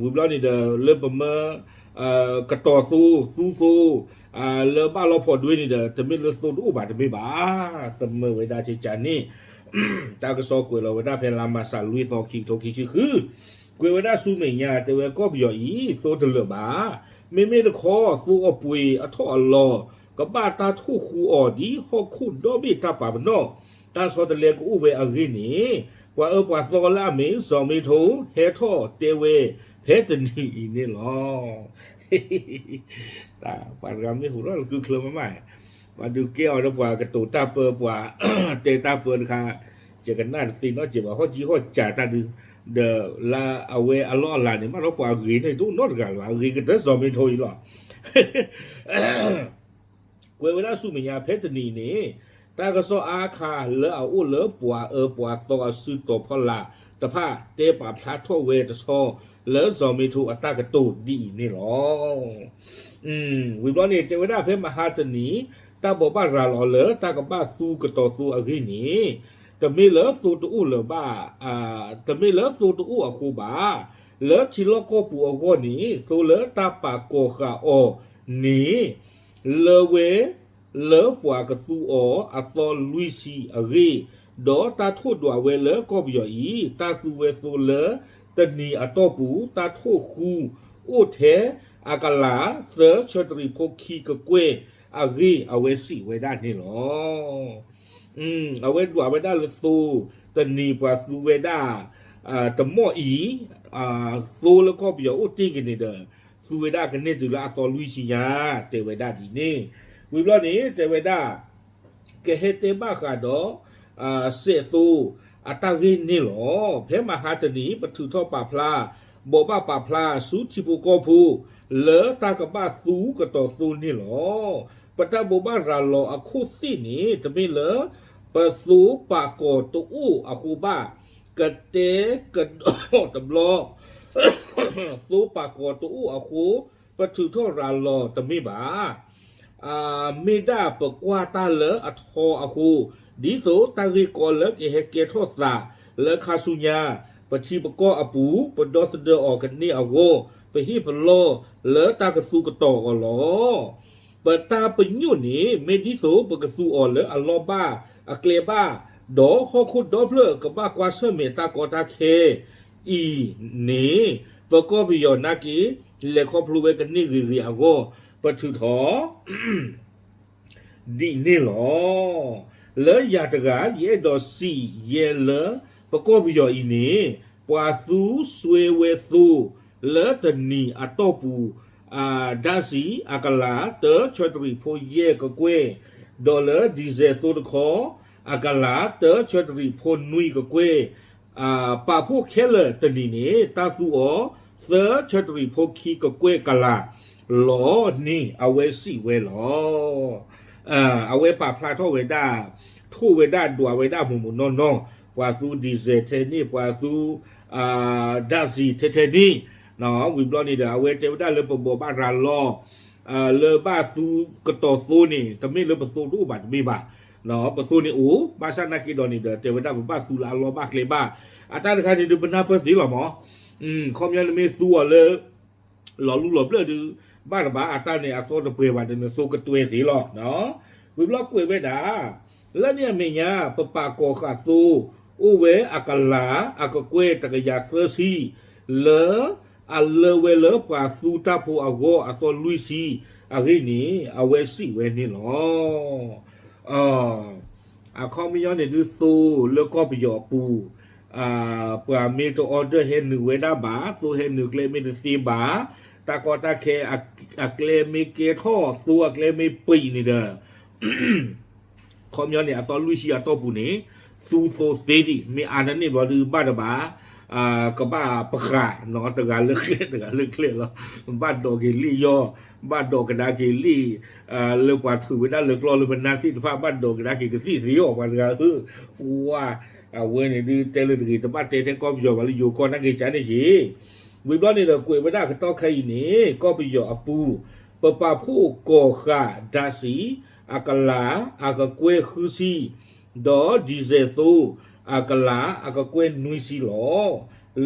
ဝံၤဘျီန့ၣ်ဒီး လၢပမၢ ကတီၤသိ သူသိ လၢဘၣ်လီဖီၣ်ဒွဲန့ၣ်ဒီး တမ့ၢ်လၢသိတအိၣ်ဘၣ်တမ့ၢ်ဘၣ်, သမၢဝဲဒၣ်ကကန့ၣ် တၢ်ကစီၣ်ကွဲးလီၤဝဲဒၣ်ဖဲလါမၢ်ၡးလွံၢ်သီ ခံကထိခံဆံဃု, ကွဲးဝဲဒၣ်ဆူမဲာ်ညါ တဲဝဲကီၢ်ပယီၤအံၤ သိတလၢာ်ဘၣ်, မ့မ့ၢ်တခီ သိအပှ့ၤအထီၣ်အလီၤ ကဘၣ်တၢ်ထိၣ်ဃူအီၤဒ်ဟီၣ်ခိၣ်ဒီဘ့ၣ်တၢ်ပာ်ပနီၣ်, တၢ်ဆီတလဲကအိၣ်ဝဲအဂ့ၢ်န့ၣ်, ပှၤအၢပှၤသီလၢအမ့ၢ် စီၤမ့ထိ ဟဲထီၣ်တဲဝဲ ဖဲတနံၤအံၤန့ၣ်လီၤ. ပှၤတဂၤမ့ၢ်ဟူးထီၣ်လၢကုချၢမးမး, ပှၤဒုးကဲအီၤဒီးပှၤကတိၤတၢ်ပၢ ပှၤတဲတၢ်ပၢတခါ, ယကနၣ်တသ့နီတစဲးဘၣ် ဟီၣ်ကံဟီၣ်ကၢ်တၢ်ဒုး, ဒီးလၢအဝဲအလီၢ်အလၤန့ၣ် ဘၣ်ဒီးပှၤဂ့ၤန့ၣ် တအိၣ်နီတဂၤလၢၤဘၣ် အဂ့ၤကတၢၢ်စီၤမ့ထိအံၤလီၤ. ကွဲးဝဲဒၣ်ဆူမဲာ်ညါဖဲတနံၤန့ၣ်, တၢ်ကစီၣ်အါခါလၢအအိၣ်လၢပှၤအၢပှၤသီအစုတီၤဖီလာ်တဖၣ် တဲပာ်ဖျါထီၣ်ဝဲတဆီ လၢစီၤမ့ထိအတၢ်ကတိၤဒ်အံၤန့ၣ်လီၤ. ဝံၤဘျီန့ၣ် တဲဝဲဒၣ်ဖဲမဟါတနံၤ တၢ်ဘိးဘၣ်ရၤလီၤလၢတၢ်ကဘၣ်သူကတီၤသိအဂ့ၢ်န့ၣ်, တမ့ၢ်လၢသိတအိၣ်လၢၤဘၣ်, တမ့ၢ်လၢသိတအိၣ်အဃိဘၣ်, လၢထံလီၢ်ကီၢ်ပူၤအဂီၢ်န့ၣ် သိလၢတၢ်ပာ်ကီၤဃာ်အီၤန့ၣ် လၢဝဲ လၢပှၤကသူအီၤအသီလွံၢ်ဆံအဂ့ၢ်, ဒီးတၢ်ထိၣ်ဒွးဝဲလၢကီၢ်ပယီၤအံၤ တၢ်သူဝဲသိလၢတနံၤအတီၢ်ပူၤ တၢ်ထိၣ်ဃူအိၣ်ထဲအကလၤ သၢဆၢတရံးဖိခံကကွဲၢ်အဂ့ၢ် အဝဲစံးဝဲဒၣ်န့ၣ်လီၤ. အဝဲဒွးဝဲဒၣ်လၢသိ တနံၤပှၤသူဝဲဒၣ် တမီၢ်အံၤ သိလၢကီၢ်ပယီၤအိၣ်တ့ၢ်က့ၤန့ၣ်ဒီး သူဝဲဒၣ်ကန့ၢ်တုၤလၢအသီလွံၢ်ဆံညါ တဲဝဲဒၣ်ဒ်န့ၣ်. ဝံၤဘျီန့ၣ် တဲဝဲဒၣ် ကဟဲတဲဘၣ်ဃးဒီး စဲးသိအတၢ်ဂ့ၢ်န့ၣ်လီၤ. ဖဲမဟါတနံၤ ပထုးထီၣ်ပာ်ဖျါ ဘိးဘၣ်ပာ်ဖျါဆူထံဖိကီၢ်ဖိ လၢတၢ်ကဘၣ်သူကတီၤသိန့ၣ်လီၤ. ပတၢ်ဘိးဘၣ်ရၤလီၤအခိၣ်သ့ၣ်န့ၣ် တမ့ၢ်လၢ ပသိပာ်ကီၤတအိၣ်အဃိဘၣ်, ကတဲကဒီးတဘျီ သိပာ်ကီၤတအိၣ်အဃိ ပထုးထီၣ်ရၤလီၤတမ့ၢ်ဘၣ်. မ့ၢ်ဒၣ်ပကွၢ်တၢ်လၢအထီအဃိ, ဒ်သိးတၢ်ဂ့ၢ်ကီလၢကဟဲကဲထီၣ်သးလၢခါဆူညါ, ပထံပကီၢ်အပူၤ ပဒီသဒၢအီၤကန့ၢ်အဂီၢ်, ပဟ့ၣ်ပလီၢ်လၢတၢ်ကသူကတီၤအီၤလီၤ. ပတၢ်ပညိၣ်န့ၣ် မ့ၢ်ဒ်သိးပကသူအီၤလၢအလီၢ်ဘၣ်အကျဲဘၣ်, ဒီးဟီၣ်ခိၣ်ဒီဖျၢၣ်ကဘၣ်ကွၢ်ဆၢၣ်မဲာ်တၢ်ကီတၢ်ခဲအံၤန့ၣ်, ပကီၢ်ပယီၤနာ်က့ လဲၤခီဖျိဝဲကန့ၢ်ဂ့ၤဂ့ၤအဂီၢ်, ပထုးထီၣ် ဒ်န့ၣ်လီၤ. လၢယၤတဂၤ ယအဲၣ်ဒိးစံးယဲလၢ ပကီၢ်ပယီၤအံၤန့ၣ် ပှၤသူစွဲဝဲသိ လၢတနံၤအတီၢ်ပူၤ ဓာတ်ဆီ အကလၤ တၢဆၢတရံးဖိယဲၢ်ကကွဲၢ်, ဒီးလၢ diesel သိတခီ အကလၤ တၢဆၢတရံးဖိနွံကကွဲၢ်, ပာ်ဖှိၣ်ခဲလၢာ်တနံၤန့ၣ် တၢ်သူအီၤ သၢဆၢတရံးဖိခံကကွဲၢ်ကလၤ လီၤန့ၣ် အဝဲစံးဝဲလီၤ. အဝဲပာ်ဖျါထီၣ်ဝဲဒၣ်, ထိၣ်ဝဲဒၣ်ဒွးဝဲဒၣ်မုၢ်မုၢ်နီၢ်နီၢ်, ပှၤသူ diesel ထဲန့ၣ် ပှၤသူ ဓာတ်ဆီ ထဲထဲန့ၣ်, ဝံၤဘျီန့ၣ်ဒီး အဝဲတဲဝဲဒၣ်လၢပဘိးဘၣ်ရၤလီၤ လၢဘၣ်သူကတီၤသိန့ၣ် တမ့ၢ်လၢပသိတအိၣ်ဘၣ်တမ့ၢ်ဘၣ်, ပသိန့ၣ်အိၣ်, ဘၣ်ဆၣ်နာ်က့ဒီးန့ၣ်ဒီး တဲဝဲဒၣ်ပဘၣ်သူလၢအလီၢ်ဘၣ်ကျဲဘၣ်, အတၢ်တခါန့ၣ်ဒုးပနၢ်ပၢၢ်သ့လီၤမး, ခီပညီနမ့ၢ်သူအီၤလၢ လီၤလူလီၤဘျၢၣ်ဒုး ဘၣ်တဘၣ် အတၢ်န့ၣ်အသီတပှဲၤဘၣ်ဒီး နသိကတွဲသ့လီၤ. ဝံၤဘျီကွဲးဝဲဒၣ်, လၢန့ၣ်အမဲာ်ညါ ပပာ်ကီၤဃာ်သိ အိၣ်ဝဲအကလၤ အကကွဲၢ်တကယၤသၢဆံ, လၢအလၢဝဲလၢပှၤသူတၢ်ဖိအဂီၢ်အသီလွံၢ်ဆံအဂ့ၢ်န့ၣ် အဝဲစံးဝဲန့ၣ်လီၤ. အခီပညီန့ၣ်ဒုး သိလၢကီၢ်ပယီၤအပူၤ ပှၤမ့ၢ်တ order ဟဲနုာ်ဝဲဒၣ်ဘၣ်, သိဟဲနုာ်ကျဲမ့ၢ်တသ့ဘၣ်, တၢ်ကီတၢ်ခဲ အကျဲမ့ၢ်ကဲထီၣ်, သိအကျဲမ့ၢ်ပံးန့ၣ်ဒီး ခီပညီန့ၣ် အသီလွံၢ်ဆံအတီၢ်ပူၤန့ၣ် သူသိသ့ဒံး, မ့ၢ်အါန့ၢ်ဘျီဒုး ဘၣ်တဘၣ် ကဘၣ်ပဃာ်နီၤ, တဂၤလၢကျဲ တဂၤလၢကျဲလီၤ. ဘၣ်ဒိးက့ၤလံာ်ယီၢ်, ဘၣ်ဒိးကဒါက့ၤလံာ် လၢပှၤထုးဝဲဒၣ်လၢကျီၢ်လၢပနၢ်သ့ၣ်တဖၣ် ဘၣ်ဒိးကဒါက့ၤကသံၣ်သ့အီၤ ပှၤတဂၤဧၢ, ပှၤ အဝဲန့ၣ်ဒုး တဲလၢတဂ့ၤ တဘၣ်တဲထဲကီၢ်ပယီၤဘၣ် လၢယိၤကီၢ်နာ်က့ၤကန့ၣ်က့ၤ. ဝံၤဘျီန့ၣ်ဒီး ကွဲးဝဲဒၣ်ကတီၢ်ခဲအံၤန့ၣ် ကီၢ်ပယီၤအပူၤ ပပာ်ဖှိၣ်ကီၢ်ဃာ်ဒၣ်စံး အကလး အကကွဲၢ်ဃုဆံ ဒီးဒံၣ်စဲးသိ အကလး အကကွဲၢ်နွံဆံလီၤ.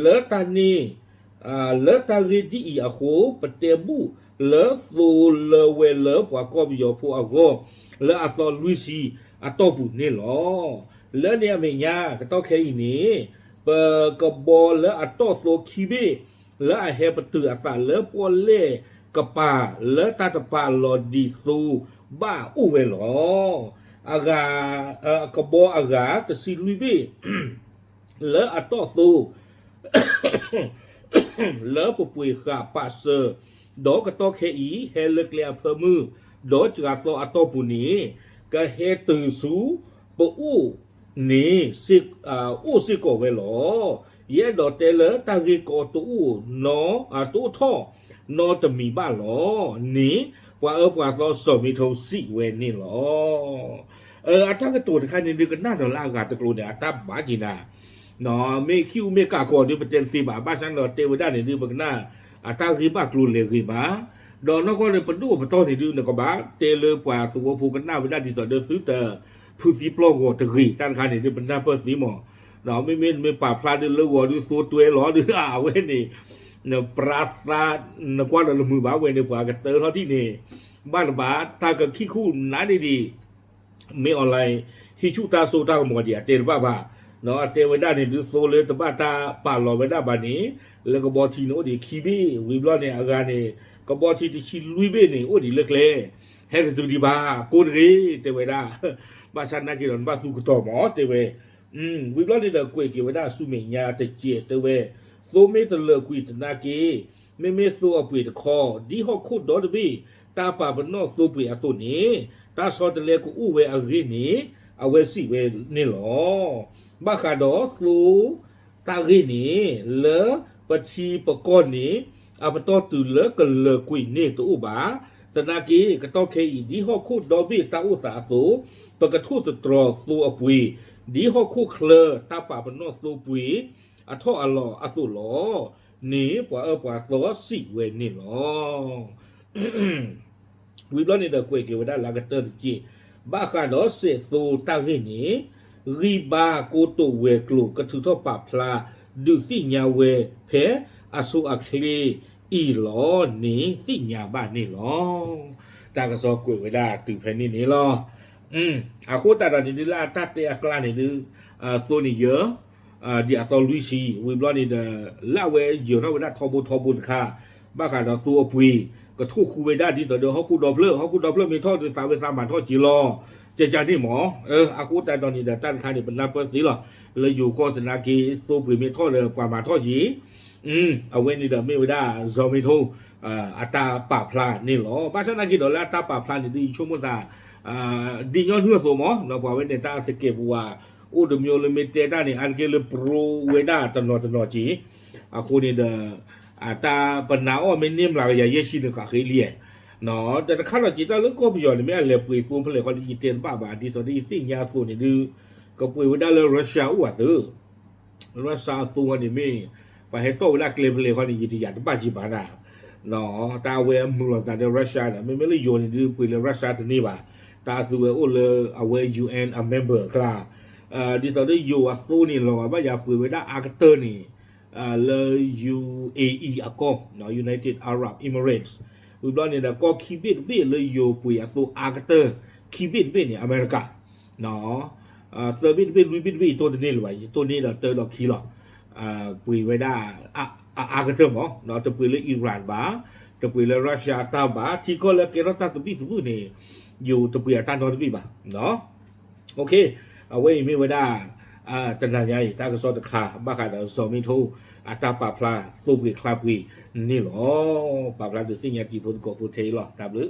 လၢတၢ်န့ၣ် လၢတၢ်ဂ့ၢ်ဒ်အံၤအဃိ ပတဲဘူၣ်လၢသိလၢဝဲလၢပှၤကီၢ်ပယီၤဖိအဂီၢ် လၢအသီလွံၢ်ဆံအတီၢ်ပူၤန့ၣ်လီၤ. လၢန့ၣ်အမဲာ်ညါ ကတီၢ်ခဲအံၤန့ၣ် ပကဘီလၢအတီၢ်သိခံဘ့ၣ် လၢအဟဲပတုာ်အသးလၢပီၣ်လဲၣ်ကပၤ လၢတၢ်တပာ်လီၤဒံးသိဘၣ်အိၣ်ဝဲလီၤ. အဂၤ ကဘီအဂၤတဆံလွံၢ်ဘ့ၣ် လၢအတီၢ်သိ လၢပပှ့ၤဃာ်ပာ်စၢၤ ဒီးကတီၢ်ခဲအံၤ ဟဲလၢကျဲအဖၢမုၢ် ဒီးစှၤသီအတီၢ်ပူၤန့ၣ် ကဟဲတုၤဆူပအိၣ်န့ၣ် အိၣ်စ့ၢ်ကီးဝဲလီၤ. ယအဲၣ်ဒိးတဲလၢတၢ်ဂ့ၢ်ကီတအိၣ်နီ တအိၣ်ထီၣ်နီတမံၤဘၣ်လီၤန့ၣ် ပှၤအၢပှၤသီစီၤမ့ထိစံးဝဲန့ၣ်လီၤ. အတၢ်ကတိၤတခါန့ၣ်ဒုး ကနၣ်ဒီးလၢအဂၤတကျိၤန့ၣ် အတၢ်ဘၣ်က့ၤနၤ မ့ၢ်ခံအူမ့ၢ်ကးကီးဒုး ပတဲတသ့ဘၣ်. ဘၣ်ဆၣ်ဒီးတဲဝဲဒၣ်န့ၣ်ဒုး ပကနၣ်အတၢ်ဂ့ၢ်ဘၣ်ကျိၤလဲၤဂ့ၤမး, ဒီးနီၢ်ကီၢ်န့ၣ် ပဒိၣ်ပတီၢ်န့ၣ်ဒုး နကဘၣ်တဲလၢပှၤသဝီဖိကနၣ်ဝဲဒၣ်ဒ်သိးဒီး သုတဖုသံပျီၢ်ဂီၤတဂ့ၤ တၢ်တခါန့ၣ်ဒုး ပနၢ်ပၢၢ်သ့မး, မ့မ့ၢ်နမ့ၢ်ပာ်ဖျါဒုးလၢဂီၤဒုးသိတွဲလီၤဒုး အဝဲန့ၣ် နပြါသး နကွၢ်ဒီးနမုာ်ဘၣ်ဝဲန့ၣ် ပှၤကတၢထီၣ်ထံၣ်န့ၣ် ဘၣ်တဘၣ် တၢ်ကခံခူၣ်နးန့ၣ်ဒံး မ့ၢ် online ဟံးဆူၣ်တၢ်စိတၢ်ကမီၤဒံး အတဲတဘၣ်ဘၣ်, အတဲဝဲဒၣ်န့ၣ်ဒုး သိလၢတဘၣ်တၢ်ပာ်လီၤဝဲဒၣ်ဘၣ်န့ၣ် လၢကဘီထံန့ၣ်အိၣ်ဒံးခံဘ့ၣ်, ဝံၤဘျီန့ၣ် အဂၤန့ၣ် ကဘီထံတဆံလွံၢ်ဘ့ၣ်န့ၣ် အိၣ်ဒံးလၢကျဲ, ဟဲတတုၤဒံးဘၣ် ကိးတဂ့ၤ တဲဝဲဒၣ်, ဘၣ်ဆၣ်နာ်က့ၤဒီး နဘၣ်သူကတီၤမး တဲဝဲ ဝံၤဘျီန့ၣ်ဒီး ကွဲးက့ၤဝဲဒၣ်ဆူမဲာ်ညါတစဲး တဲဝဲ, သိမ့ၢ်တလၢာ်ကွံာ်သနာ်က့ မ့မ့ၢ်သိအပှ့ၤတခီ ဒ်ဟီၣ်ခိၣ်ဒီတဘ့ၣ် တၢ်ပာ်ပနီၣ်သိပှ့ၤအသိးန့ၣ် တၢ်ဆီတလဲကအိၣ်ဝဲအဂ့ၢ်န့ၣ် အဝဲစံးဝဲန့ၣ်လီၤ. ဘၣ်ဃးဒီးသိ တၢ်ဂ့ၢ်န့ၣ် လၢပထံပကီၢ်န့ၣ် အပတီၢ်တုၤလၢကလၢာ်ကွံာ်န့ၣ်တအိၣ်ဘၣ်. သနာ်က့ ကတီၢ်ခဲအံၤ ဒ်ဟီၣ်ခိၣ်ဒီဘ့ၣ်တၢ်အိၣ်သးအသိး ပကထိၣ်သတြီၤသိအပှ့ၤ ဒ်ဟီၣ်ခိၣ်ချၢတၢ်ပာ်ပနီၣ်သိပှ့ၤအထီၣ်အလီၤအသိးလီၤန့ၣ် ပှၤအၢပှၤသီစံးဝဲန့ၣ်လီၤ. ဝံၤဘျီန့ၣ်ဒီး ကွဲးက့ၤဝဲဒၣ်လၢအကတၢၢ်တက့ၢ်, ဘၣ်ဃးဒီးစဲးသိတၢ်ဂ့ၢ်န့ၣ် ဂံၢ်ဘါကိတိာ်ဝဲၤကျိၤ ကထုးထီၣ်ပာ်ဖျါ ဒုးသ့ၣ်ညါဝဲဖဲအဆိအချ့အံၤလီၤန့ၣ် သ့ၣ်ညါဘၣ်န့ၣ်လီၤ. တၢ်ကစီၣ်ကွဲးဝဲဒၣ်တုၤဖဲန့ၣ်န့ၣ်လီၤ. အဃိသတးဒီးန့ၣ်ဒုး လၢအတၢ်တဲအကျါန့ၣ်ဒုး သိန့ၣ်ယၢၤ ဒ်အသီလွံၢ်ဆံ ဝံၤဘျီန့ၣ်ဒီး လၢအဝဲယၢၤထီၣ်ဝဲဒၣ်ထီဘိထီဘိတခါ ဘၣ်ဃးဒီးသိအပှ့ၤ ကထိၣ်ဃူဝဲဒၣ်ဒ်သိးဒီး ဟီၣ်ခိၣ်ဒီဖျၢၣ် ဟီၣ်ခိၣ်ဒီဖျၢၣ်မ့ၢ်ထီၣ်ဒီး သးဝဲသးမၤထီၣ်က့ၤလီၤ ကကန့ၣ်မး. အဃိသတးဒီးန့ၣ်ဒီး တၢ်တခါန့ၣ် ပနၢ်ပၢၢ်သ့လီၤ. လၢယိၤကီၢ်သနာ်က့ သိပှ့ၤမ့ၢ်ထီၣ်ဒီး ပှၤမၤထီၣ်က့ၤ အဝဲန့ၣ်ဒီးမ့ၢ်ဝဲဒၣ် စီၤမ့ထိ အတၢ်ပာ်ဖျါန့ၣ်လီၤ. ဘၣ်ဆၣ်သနာ်က့ဒီး လၢအတၢ်ပာ်ဖျါန့ၣ်ဒုး ယဆိကမိၣ်သး ဒ်ညီနုၢ်အသိးမး ပှၤဝဲန့ၣ်တၢ်သကဲးပဝး အိၣ်တမံၤလၢမ့ၢ်တဲတၢ်န့ၣ် အါတက့ၢ်လၢပြိဝဲဒၣ်တနီၤတနီၤက့ၤ အဃိန့ၣ်ဒီး တၢ်ပနာ်အီၤမ့ၢ်န့ၢ်မျးကယၤယဲၢ်ဆံန့ၣ် ဃးဃ့လံ. ဒီးတခါဒီးက့ၤတၢ်လၢကီၢ်ပယီၤန့ၣ် မ့ၢ်အလဲၤပှ့ၤသိဖဲလဲၣ်ခီန့ၣ် ယတဲတဘၣ်ဘၣ် ဒ်သိးဒီးယသ့ၣ်ညါအသိးန့ၣ်ဒုး ကပှ့ၤဝဲဒၣ်လၢ Russia အိၣ်အသိး Russia အသိဃီန့ၣ်မ့ၢ် ပှၤဟဲတီၣ်ဝဲဒၣ်ကျဲဖဲလဲၣ်ခီန့ၣ် ယတယာ်တဘၣ်က့ၤဘၣ်နၤ တၢ်အဝဲအမုာ်လိာ်သးဒီး Russia ဒီး မ့မ့ၢ်လၢယိၤန့ၣ်ဒုး ပှ့ၤလၢ Russia တန့ၢ်ဘၣ်. တၢ်အသုဝဲအိၣ်လၢအဝဲ ယူဢၣ်အၣ် အ member အကျါ ဒ်သိးဒီးယိၤအသိန့ၣ် လီၤဂာ်ဘၣ်ယၤပှ့ၤဝဲဒၣ်အါကတၢၢ်န့ၣ် လၢ ယူဢေးအံး အကီၢ် United Arab Emirates ဝံၤဘျီန့ၣ်ဒီး ကီၢ်ခံဘ့ၣ်တဘ့ၣ်လၢယိၤပှ့ၤအသိအါကတၢၢ် ခံဘ့ၣ်တဘ့ၣ်န့ၣ် အမဲရကၤ သၢဘ့ၣ်တဘ့ၣ် လွံၢ်ဘ့ၣ်တဘ့ၣ် ယတိၢ်တန့ၢ်လၢၤဘၣ် ယတိၢ်န့ၢ်ဒီးတၢဒီးခံလီၤ. ပှ့ၤဝဲဒၣ် အ အအါကတၢၢ်မး, တပှ့ၤလၢ Iran ဘၣ်, တပှ့ၤလၢ Russia အတၢ်ဘၣ်, ထံကီၢ်လၢကဲထီၣ်တၢ်သဘံၣ်သဘုၣ်န့ၣ် ယိၤတပှ့ၤအတၢ်နီတဘ့ၣ်ဘၣ်. အဝဲအံၤမ့ၢ်ဝဲဒၣ် တနၤညါအံၤ တၢ်ကစီၣ်တခါ ဘၣ်ဃးဒီးစီၤမ့ထိ အတၢ်ပာ်ဖျါသိပှ့ၤချါပှ့ၤန့ၣ်လီၤ. ပာ်ဖျါဒုးသ့ၣ်ညါတံၤဖိသကိးဖိထဲအံၤလီၤ. တၢ်ဘျုး